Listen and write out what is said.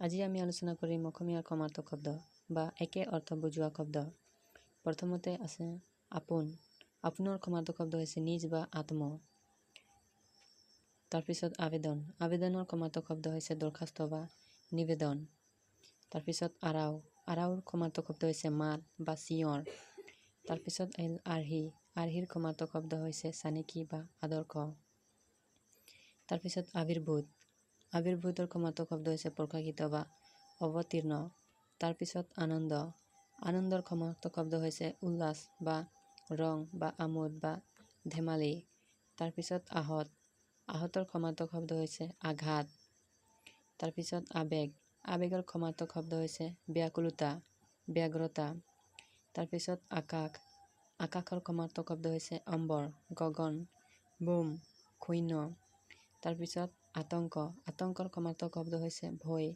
আজি আমি আলোচনা কৰিম অসমীয়াৰ সমাৰ্থক শব্দ বা একে অৰ্থ বুজোৱা শব্দ। প্ৰথমতে আছে আপোন। আপোনৰ সমাৰ্থক শব্দ হৈছে নিজ বা আত্ম। তাৰপিছত আবেদন। আবেদনৰ সমাৰ্থক শব্দ হৈছে দৰখাস্ত বা নিবেদন। তাৰপিছত আৰাও। আৰাওৰ সমাৰ্থক শব্দ হৈছে মাত বা চিঞৰ। তাৰপিছত আহিল আৰ্হি। আৰ্হিৰ সমাৰ্থক শব্দ হৈছে চানেকি বা আদৰ্শ। তাৰপিছত আৱিৰ্ভূত। আৱিৰ্ভূতৰ সমাৰ্থক শব্দ হৈছে প্ৰকাশিত বা অৱতীৰ্ণ। তাৰপিছত আনন্দ। আনন্দৰ সমাৰ্থক শব্দ হৈছে উল্লাস বা ৰং বা আমোদ বা ধেমালি। তাৰপিছত আহত। আহতৰ সমাৰ্থক শব্দ হৈছে আঘাত। তাৰপিছত আৱেগ। আৱেগৰ সমাৰ্থক শব্দ হৈছে ব্যাকুলতা, ব্যগ্ৰতা। তাৰপিছত আকাশ। আকাশৰ সমাৰ্থক শব্দ হৈছে অম্বৰ, গগন, বোম, শূন্য। তাৰপিছত আতংক। আতংকৰ সমাৰ্থক শব্দ হৈছে ভয়।